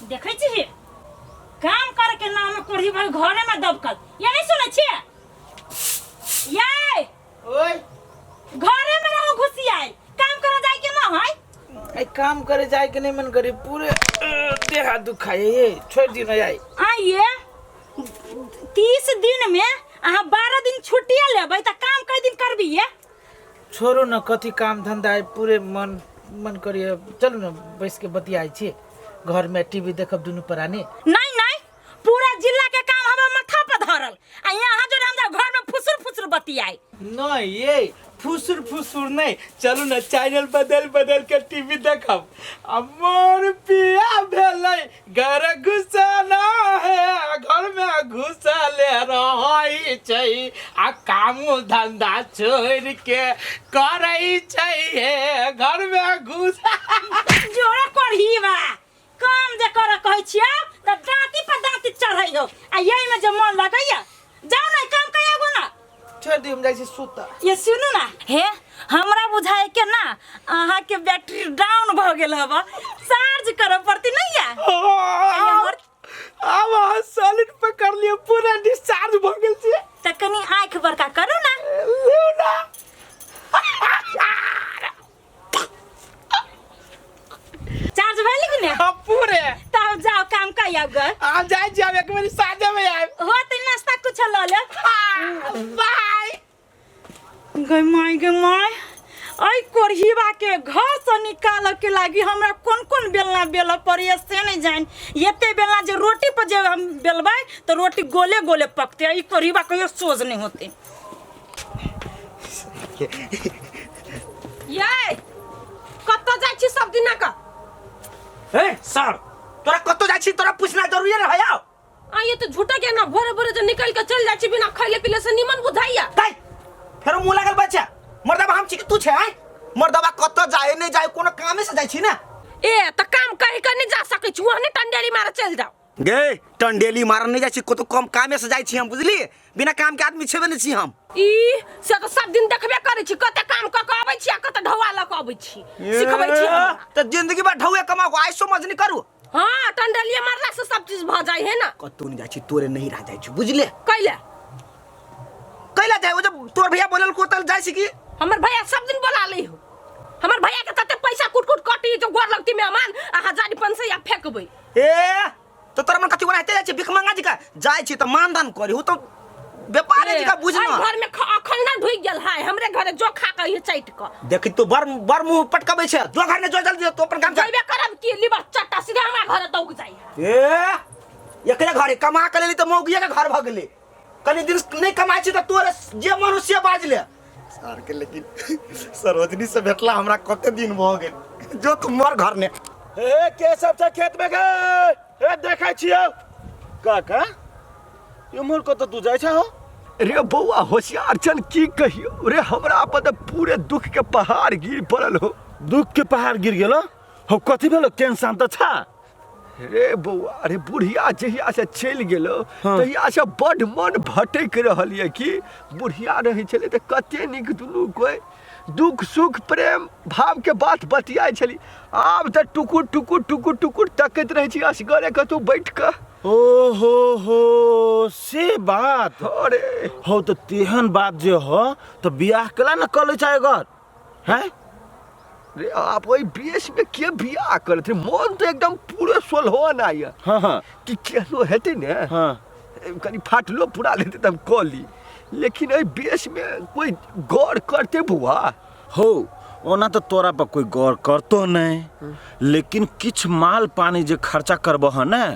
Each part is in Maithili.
देखै छी काम करे के नाम में कोढ़ी भाई घरे में दबकल ये नहीं सुनै छियै ये ओए घरे में रहो घुसी आए काम करे जाए के ना है आई काम करे जाए के नहीं मन करे पूरे देह हाथ दुखाए ये छोड़ दियो ना जाए आइए 30 दिन में अहाँ 12 दिन छुट्टिया लेबै तऽ काम कै दिन करबी ये? छोड़ो न, कथी काम धंधा है, पूरे मन मन करिए। चलू न, बैस के बतियाइ छी घर में, टीवी देखब दुनू प्राणी। नहीं नहीं, पूरा जिला के काम हमरा माथा पर धरल आ यहाँ जो हम घर में फुसुर फुसुर बतियाई। नहीं ये फुसुर फुसुर नहीं, चलू ना, चैनल बदल बदल के टीवी देखब। अब मोर पिया भेलै घर घुसना है, घर में घुसले रहै छै आ कामो धंधा छोड़ के करै छै हे, घर में घुस जोड़ा करही बा काम जे कर कहै छियौ तऽ दाँती पर दाँती चढ़ै हो आ यही में जे मन लगैया। जाओ ना, काम कर आगो ना। छोड़ दियो, हम जाइ छी सुतऽ। ये सुनू ना हे, हमरा बुझाए के ना अहाँ के बैटरी डाउन भ गेल हबा, चार्ज करऽ पड़ती नहीं या हमर। आब अहाँ सॉलिड पकड़ लियौ, पूरा डिस्चार्ज भऽ गेल छै। तऽ कनि आँखि बड़का करू ना। लियौ ना। चार्ज भेल कि ने? हाँ, पूरे। तब जाओ, काम कर आउ ग। आब जाइ छी, आब एक बेर साँझे में आयब। हो तऽ नाश्ता कुछ लऽ ले। बाय। गै माय, गै माय, एहि कोढ़ीबा के घर से निकालऽ के लागी हमरा कोन कोन बेलना बेलऽ पड़ैया से नहीं जान। एते बेलना जे रोटी पर जे हम बेलबै तऽ रोटी गोले गोले पकते आ ई कोढ़ीबा कहियो सोझ नहीं होते। ये कतऽ जाइ छी सब दिना का? ए सर, तोरा कतौ जाइ छी तोरा पूछना जरूरी है आओ। आ ये तो झूठा के ना भोरे भोरे जे निकल के चल जाइ छी बिना खैले पीले से निमन बुझाइया? ताई फेरो मुंह लागल बच्चा। मर्दबा हम छी कि तू छै? आय मर्दबा, कतौ जाए नहीं जाए, कोनो कामे से जाइ छी ना। ए त काम कहि के नहीं जा सकै छी, ओहने टंडेली मारे चल जाओ। गे, टंडेली मारन नहीं जाइ छी, कतौ कम कामे से जाइ छी हम, बुझली? बिना काम के आदमी छेबे नहीं छी हम। ई से तऽ सब दिन देखबे करै छी, कते काम कऽ के अबै छी आ कते ढौआ लऽ कऽ अबै छी, सिखबै छी हमरा। त जिंदगी भर ढौए कमाओ, आइ समझ नहीं करू। हाँ, टंडलिए मारला से सब चीज भऽ जाइ है ना। कतौ नहीं जाइ छी, तोरे नहीं रह जाइ छी, बुझले? कैले? कैला जाय? ओ जब तोर भैया बोलल को तल जाइ छी की? हमर भैया सब दिन बोला लै हो। हमर भैया के तते पैसा कुट कुट कटी जो गोर लगती मेहमान आ हजारी 500 या फेंकबै। ए तो तोरा मन कथी ओनाहिते जाइ छी, भिख मंगा जी का जाइ छी त मानदान करी हो तो व्यापारी जी का बुझना। एहि घर में अखन ना ढुकि गेल है हमरे घरे, जो खा के ये चैट क। देखी तू बर बर मुंह पटकबै छै, जो घर ने जो, जल्दी तो अपन काम कर। जइबे करब की लिबर चट्टा, सीधे हमरा घरे दौग जाइ है। ए एकरे घरे कमा के लेली त मौगिया के घर भ गेली, कनी दिन नहीं कमाइ छी त तोरे जे मन हो से बाज ले सर के। लेकिन सरोजनी से भेटला हमरा कते दिन भ गेल, जो तुम मर घर ने। ए के सब छै खेत में गे? ए देखै छियौ काका, इम्हर कतऽ तू जाइ छ हो? रे बौआ होशियार चन, की कहियो रे, हमरा पर तऽ पूरे दुख के पहाड़ गिर पड़ल हो। दुख के पहाड़ गिर गेलो हो? कथी भेलो? टेंशन तऽ छा? रे बौआ, अरे बुढ़िया जहिया से चलि गेलो तहिया से बड्ड मन भटकि रहल यऽ कि बुढ़िया रहै छलै तऽ कते नीक दुनू कोइ दुख सुख प्रेम भावके बात बतियाइ छली। आब तऽ टुकुर टुकुर टुकुर टुकुर तकैत रहै छी असगरे कतहु बैठ कऽ। ओ हो हो, से बात? अरे। हो तऽ तेहन बात जे हो तऽ बियाह केला ने कऽ लै छै अगर हैं? रे आप ओहि बेस में के बियाह करत रे? मन तऽ एकदम पूरे सोलहोन आय हाँ हाँ कि केहनो हेतै ने, कनि फाटलो पूरा लेतै तऽ हम कऽ ली, लेकिन एहि बेस में कोइ गौर करतै बौआ? हो, ओना तऽ तोरा पर कोई गौर करतो नहीं, लेकिन किछु माल पानी जे खर्चा करबह ने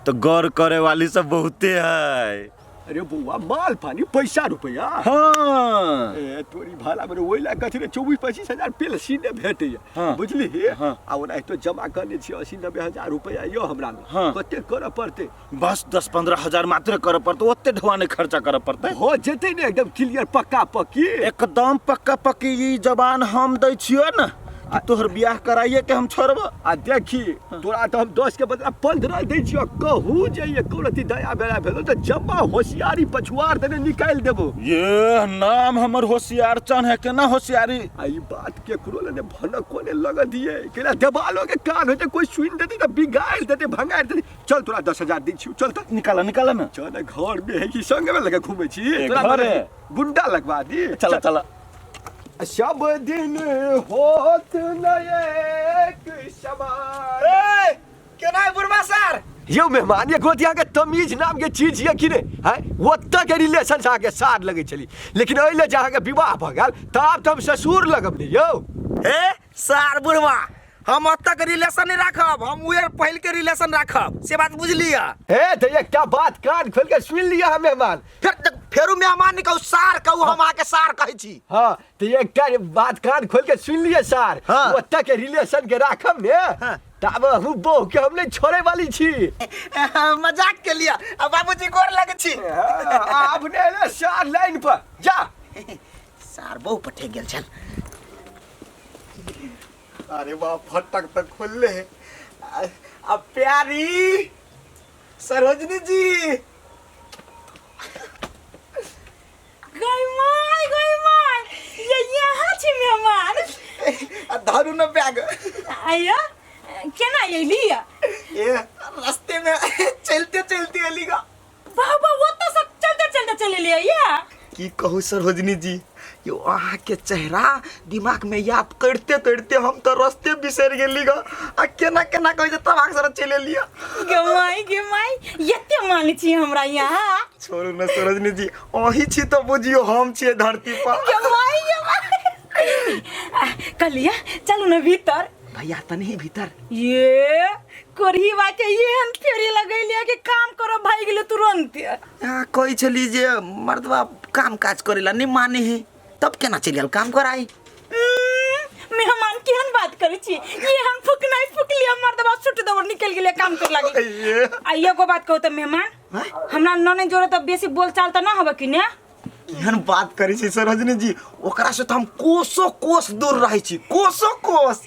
तऽ गौर करे वाली सब बहुते है। अरे बौआ, माल पानी पैसा रुपया? हाँ। ए तोरी भाला मेरे, ओहि लए कथी रे, 24-25 हजार पेलसी ने भेटैया। बुझली? आ ओनाहितो जमा करने छी, 80-90 हजार रुपया यो हमरा लग। कते करऽ पड़तै? बस 10-15 हजार मात्र करऽ पड़तै, ओते ढुआ नहीं खर्चा करऽ पड़तै। हो जेतै ने एकदम क्लियर पक्का पक्की? एकदम पक्का पक्की, ई जबान हम दै छियो ने कि तोहर बियाह कराइए के हम छोड़ब। आ देखी तोरा तऽ हम 10 के बदला 15 दै छियौ, कहू जे एको रति दया बेला भेलो तऽ जम्मा होशियारी पछुआर देने निकालि देबो। ये नाम हमर होशियार चन है, केना होशियारी? आ ई बात केकरो लने भनक कोने लग दिए, केना देवालो के कान होते कोई सुन देते तऽ बिगाड़ देते भंगाड़ देते। चल तोरा 10,000 दै छियौ, चल तऽ निकाल निकाल ना। चल घर में है कि संग में लगे घूमै छी, तोरा घरे गुंडा लगवा दी। चल चल। सब दिन होत न एक समान। ए केना है बुढ़वा सर? यौ मेहमान, एक गोटी अहाँके तमीज नाम के चीज यऽ कि नहि? हैं, ओतऽ के रिलेशन से अहाँके सार लगै छली, लेकिन एहि लए जे अहाँके विवाह भऽ गेल तऽ आब तऽ हम ससुर लगब ने यौ। ए सार बुढ़वा, हम ओतऽ के रिलेशन नहीं राखब, हम उहे पहिल के रिलेशन राखब, से बात बुझलियै? हे तऽ एकटा बात कान खोलि के सुनि लिअ अहाँ मेहमान। फेर फेरू मेहमान नहीं कहू, सार कहू, हम अहाँके सार कहै छी। हाँ तऽ एकटा बात कान खोलि के सुनि लिअ सार, हाँ। ओतऽ के रिलेशन के राखब ने, हाँ। तब अहूँ बहू के हम नहीं छोड़े वाली छी। मजाक के लिए। अब बाबूजी गोर लगे छी। आब ने ने सार लाइन पर जा। सार बहु पठे गेल छल। अरे बाप, फटक तक खोलले है। अब प्यारी सरोजनी जी। गई माय, गई माय, ये यहाँ छी मेहमान। धरू न बैग। आया केना अयली? ये रास्ते में चलते चलते अली गा। बाबा वो तो सब चलते चलते चले लिया या। की कहू सरोजनी जी, यो अहाँ के चेहरा दिमाग में याद करते करते हम तो रास्ते बिसर गेली गा। आ केना केना कहै छै तब अक्सर चले लिया। गे माय, गे माय, एते मानै छी हमरा यहाँ। छोड़ू न सरोजनी जी, अहीं छी तो बुझियो हम छियै धरती पर। गे माय, गे माय। कहलिया चलू न भीतर। भैया त नहीं भीतर। ये कोरही बाके एहन फेरी लगैलिया कि काम करो भाग गेलो तुरंत। आ कहै छली जे मर्दवा काम काज करेला नहीं माने है, तब केना चलि गेल काम कराई? मेहमान केहन बात करै छी, ये हम फुकनाइ फुकलिया मर्दवा छुट दबर निकल गेलै काम कर लागी। आ एगो बात कहू त मेहमान, हमरा नने जोरे त बेसी बोलचाल त ना होबे कि ने? एहन बात करै छी सरोजनी जी, ओकरा से त हम कोसो कोस दूर रहै छी, कोसो कोस।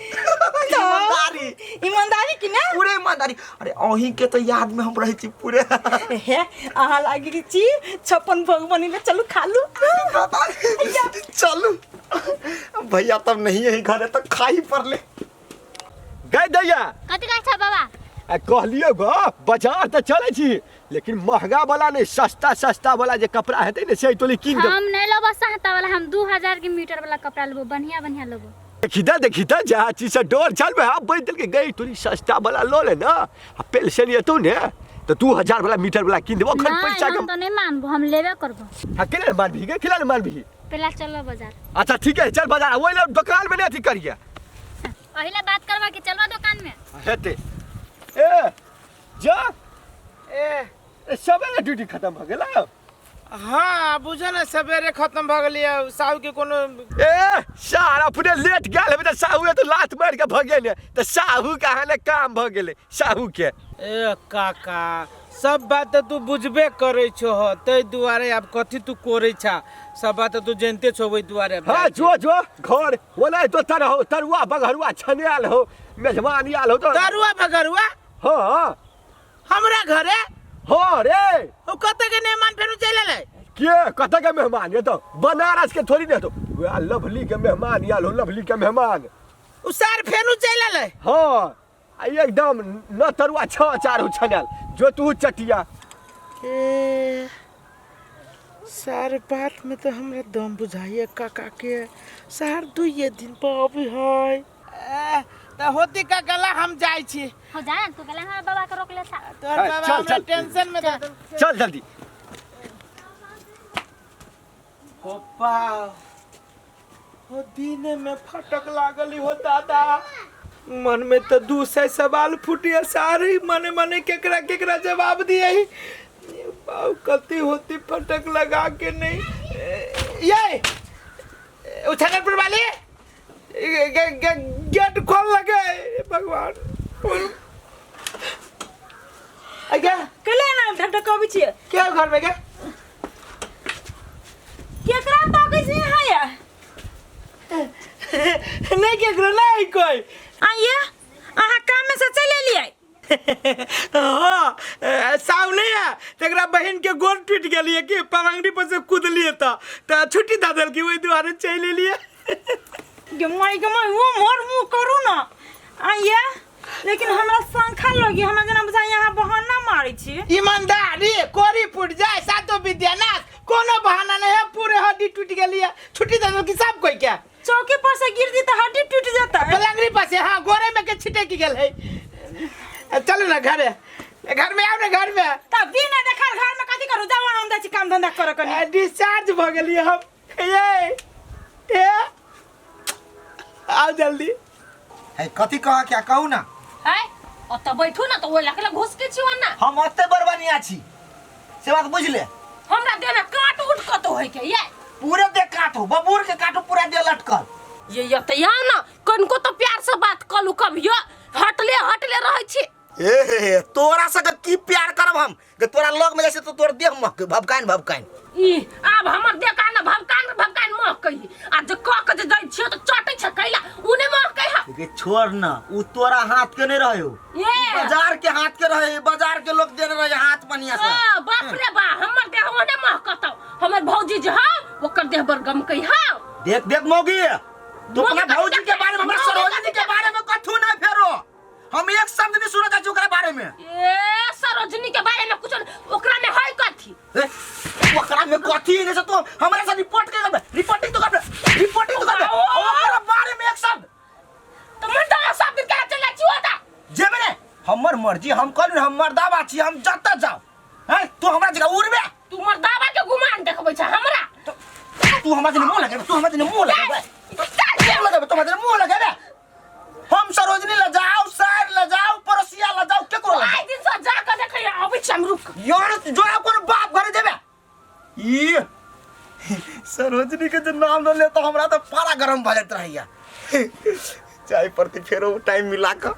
ईमानदारी, ईमानदारी कि ने? पूरे ईमानदारी। अरे अहीं के तो याद में हम रहै छी पूरे। हे अहाँ लागी छी 56 भोग बनेले, चलू खा लू। चलू भैया तब नहीं है घरे तो खा ही पड़ले। गई दैया। कथी कहै छ बाबा? आ कहलियो गो बाजार तऽ चलै छी, लेकिन महंगा वाला नहीं, सस्ता सस्ता वाला जे कपड़ा हेतै ने से तोली कीन देब। हम नहीं लेबो सस्ता वाला, हम 2000 के मीटर वाला कपड़ा लेबो, बढ़िया बढ़िया लेबो। देखी त, देखी त, जहाँ चीज से डोर चल में आप बैठ के गई तोरी सस्ता वाला लो ले ना, आ पेंशन एतौ ने तो 2000 वाला मीटर वाला कीन देबो। अखन पैसा हम के तो नहीं मानबो, हम लेबे करबो। हां केना मानबी गे, केना मानबी? पहला चलो बाजार। अच्छा ठीक है चल बाजार, ओइ ले दुकान में नहीं अथी करिए। पहला बात करवा के चलवा दुकान में। हेते ए जा ए सबेरे ड्यूटी खत्म भ गेल? हाँ बुझल ने सबेरे खत्म भ गेलियै, साहु के कोनो ए सार अपने लेट गेल हेबे त साहु तो लात मार के भ गेल त साहु के अहाँ ने काम भ गेलै साहु के। ए काका सब बात त तू बुझबे करै छो, तै दुआरे आब कथी तू करै छा, सब बात त तू जानते छो, ओहि दुआरे। हाँ जो जो घर ओना तो तर हो तरुआ बघरुआ छनायल हो, मेजबान आयल हो तो तरुआ बघरुआ? हाँ हमरा घरे? हाँ रे। ओ कत के मेहमान फेरू चलि एलै? के कत के मेहमान? ये तो बनारस के थोड़ी ने तो वह लवली के मेहमान आयल हो, लवली के मेहमान। उ सार फेरू चलि एलै? हाँ आ एकदम न तरुआ 6 चार हो छनायल जो तू चटिया। ए सार बात में तो हमरा दम बुझाइए काका के, सार 2 दिन पर अभी है। त होती का गला हम जाय छी। हो जा तू गला हमरा बाबा के रोक ले था। तोर बाबा चल, हमरा चल। टेंशन में दे। चल जल्दी। पप्पा हो दिन में फटक लागल हो दादा, मन में तो 200 सवाल फुटिया सारी, मने मने केकरा केकरा जवाब दिए। बाऊ कति होती फटक लगा के नहीं। ये उछानपुर वाले गेट खोल लगे भगवान। अगे कले ना ढक ढक अबै छियै। के घर में के केकरा ताकै छी यहाँ या? नहीं केकरो नहीं कोई। आइए अहाँ काम में से चलि एलियै? हाँ, सामने है तकरा बहन के गोड़ टूट गेलिए कि पलंगड़ी पर से कूदलिए त छुट्टी दे देलकी, ओहि दुआरे चलि एलिए। गे माय गे माय, वो मोर मुँह करू ना। आइए लेकिन हमरा शंखा लगी, हमरा जेना बुझाइ अहाँ बहाना मारै छी। ईमानदारी कोरी फूट जाए सातो विद्यानाश, कोनो बहाना नहीं है, पूरे हड्डी टूट गेलिए, छुट्टी दे देलकी सब कोई के। चौकी पर से गिर दी तऽ हड्डी टूट जेतै। पलंगड़ी पर से, हाँ, गोरे में के छिटक गेल है। चलू ना घरे, घर में आओ ना घर में। तब दिन देखल घर में कथी करू, जाओ हम जाइ छी काम धंधा करऽ कनी। डिस्चार्ज भ गेलिए हम। ये ए आओ जल्दी। है कथी कह क्या कहू ना। है ओतऽ बैठू ना तऽ ओहि लकला घुस के छियो ना। हम ओते बरबनिया छी से बात बुझ ले। हमरा देह में काट उठ कतौ होय के ये पूरे देह काटू, बबूर के काटू, पूरा देह लटकल। ये यतया ना कनको तो प्यार से बात कलू कभियो, हटले हटले रहै छी। ए तोरा से की प्यार करब हम, के तोरा लग में जैसे तो तोर देह महक भभकाइन भभकाइन। ई आब हमर देह का ना भभकाइन भभकाइन महकै, आ जे क के जे जाइ छियो त चटै छै कैला उने महकै ह। के छोड़ ना, उ तोरा हाथ के नहीं रहे, ये बाजार के हाथ के रहे, बाजार के लोग देने रहे हाथ पनिया से। हां बाप रे बा, हमर देह ओने महकतौ, हमर भौजी जे ह ओकर देह बर गमकै ह। देख देख मौगी, तू अपना भौजी के बारे में, हमरा सरोजनी के बारे में कथू नहीं फेरो, हम एक शब्द नहीं सुनत छी ओकरा बारे में। ए सरोजनी के बारे में कुछ ओकरा में है कथी? ए ओकरा में कथी नहीं से तू हमरा से रिपोर्ट के करबे, रिपोर्टिंग तो करबे, रिपोर्टिंग तो करबे, ओकरा बारे में एक शब्द। तो मर्दा सब दिन के चले छी ओता जे मेरे हमर मर्जी, हम कहलु हम मर्दाबा छी, हम जतऽ जाओ हैं तू हमरा जगह उड़बे। तू मर्दाबा के गुमान देखबै छ हमरा, तू हमरा जने मुंह लगेबे, तू हमरा जने मुंह लगेबे, मुंह लगेबे, तू हमरा जने मुंह लगेबे। हम सरोजनी ल जाओ, सार ल जाओ, पड़ोसिया ल जाओ, केकरो ल आइ दिन से जा के देखै अबै छी हम, रुक यार जो कोन बाप घरे जेबे। ई सरोजनी के जे नाम ल ले त हमरा त पारा गरम भ जाइत रहैया। चाय प्रति फेरो टाइम मिला क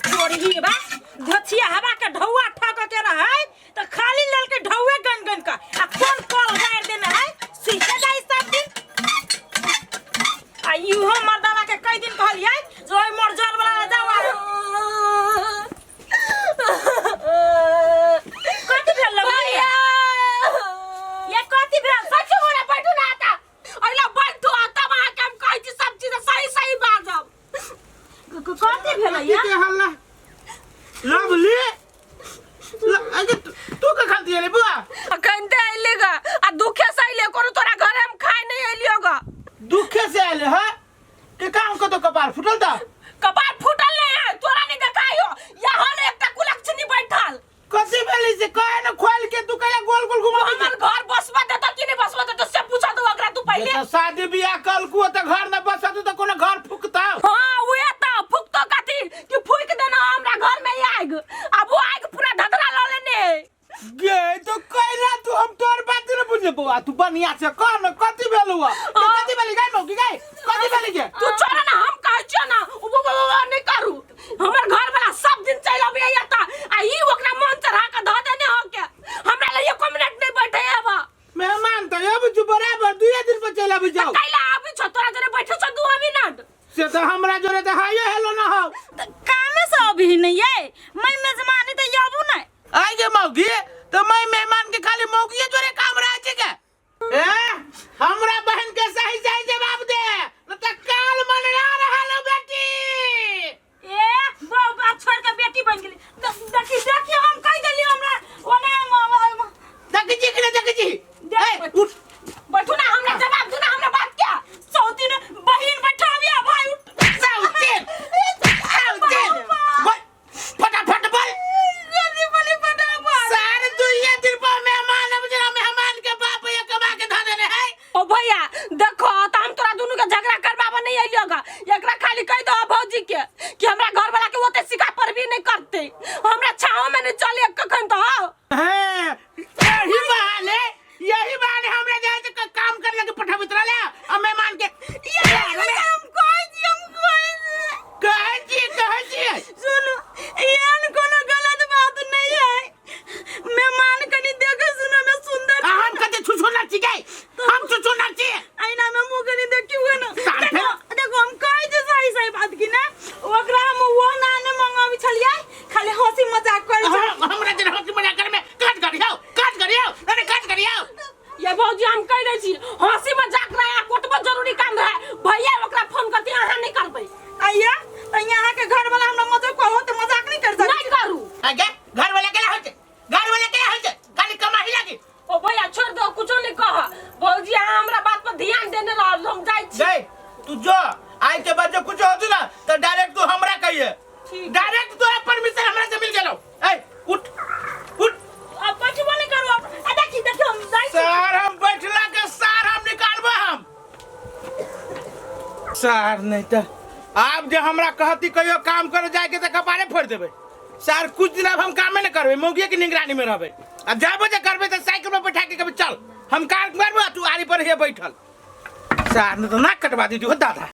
चोरही बा धछिया हवा के ढौआ ठक के रहै त खाली लल के ढौए गन गन का आ कोन कल गाड़ देने है सीखे जाई सब दिन। आ इहो मर्दावा के कई दिन कहलियै जो ओइ मोर जर वाला जाओ। कथी भेल भैया? ये कथी भेल? सच बोला बैठू ना आता अइला बैठू आता वहां के हम कहै छी सब चीज सही सही बाजब। कथी भेल भैया? के हल्ला लवली अरे तू का खाती है बुआ? अखन ते अइले गा आ दुखे से अइले, कोनो तोरा घरे हम खाए नहीं अइलियो गा। दुखे से अइले ह के काम को तो कपार फुटल ता? कपार फुटल नहीं है, तोरा नहीं देखाइयो, यहाँ ले एकटा कुलक्षणी बैठल। कथी भेली से कहे न खोल के तू कहे गोल गोल घुमा। हमर घर बसवा देता कि नहीं बसवा देता से पूछा दो अगरा तू पहले। तो शादी बियाह कल को त घर न बसवा तू त कोनो घर फुकता। हां उहे त फुकतो कथी कि फुक देना हमरा घर में आग, अब वो आग पूरा धधरा ल लेने गे तो कैला तू हम तोर बात न बुझे बौआ, तू बढ़िया से कह न कथी भेल हुआ, कथी भेली गाय मौकी गाय कथी भेली के तू छोड़ ना, हम कहै छियो ना उ बो बो नहीं करू, हमर घर वाला सब दिन चल अबे आता आ ई ओकरा मन चढ़ा के ध देने हो के हमरा ले एको मिनट नहीं बैठे अब। मेहमान त अब जो बराबर दुए दिन पर चल अबे जाओ। कैला आबी छ तोरा जरे बैठे छ 2 मिनट से त हमरा जोरे त हायो हेलो ना हो कामे से अभी नहीं ये मैं मेजबानी त याबू नहीं आई गे मौगी तो मैं मेहमान के खाली मौगी जोरे काम रहे छै के ए हमरा बहन के सही सही जवाब दे न त काल मन ना रहल बेटी। ए बाप बाप छोड़ के बेटी बन गेली। देखी देखी हम कह देली हमरा ओना देखी जी कि देखी जी ए उठ बैठू ना हमरा जवाब दू ना हमरा बात क्या सौतीन बहिन बैठाबिया भाई उठ सौतीन सौतीन फटाफट बोल जल्दी बोली फटाफट। सारे दुनिया दिन पर मेहमान अब जना मेहमान के बाप ये कमा के धर देने है। ओ भैया देखो त हम तोरा दोनों के झगड़ा करबाबा नहीं अइलियो गा, एकरा खाली कह दो भौजी के कि हमरा घर वाला के ओते सिखा पर भी नहीं करते, हमरा छाव में नहीं चले कखन तो। हां यही बहाने यही बहाने हमरा जाय के काम करने के पठाबित रहले आ मेहमान के हम कह दी हम कह दी कह जी सुनो एहन कोनो गलत बात नहीं है, मेहमान कनी देखे सुनो में सुंदर। हम कते छुछो ना छी गई, हम छुछो ना छी आईना में मुंह कनी देखी हुए ना। देखो देखो हम कह दे खाली हंसी मजाक करै छी। हमरा जे हंसी मजाक करे में काट करियो, काट करियो, अरे काट करियो। ये भौजी हम कह दै छी हंसी मजाक रहे आ कोतबो जरूरी काम रहे भैया ओकरा फोन करती अहाँ नहीं करबै। आइया त यहाँ के घर वाला हमरा मजाक कहो त मजाक नहीं कर सकै। नहीं करू। आगे घर वाला केला होते, घर वाला केला होते, खाली कमाई लागी। ओ भैया छोड़ दो कुछो नहीं कह। भौजी अहाँ हमरा बात पर ध्यान देने रहल हम जाइ छी। गई तू जो आई के बाद जो कुछ होतु ना तो डायरेक्ट तू हमरा कहिए। डायरेक्ट तोरा परमिशन हमरा से मिल गेलो। ए उठ उठ। अब बैठबो नहीं करू अब। आ देखी देखी हम जाइ छी। सर हम बैठला के सार हम निकालबो हम। सर नहीं तो आप जे हमरा कहती कहियो काम करे जाए के त कपारे फोड़ देबे। सर कुछ दिन अब हम कामे न करबे, मौगिए के निगरानी में रहबे। अब जाबो जे करबे त साइकिल पर बैठा के कभी चल हम काम करबो तू आरी पर हे बैठल। सर न तो नाक कटवा दी हो दादा।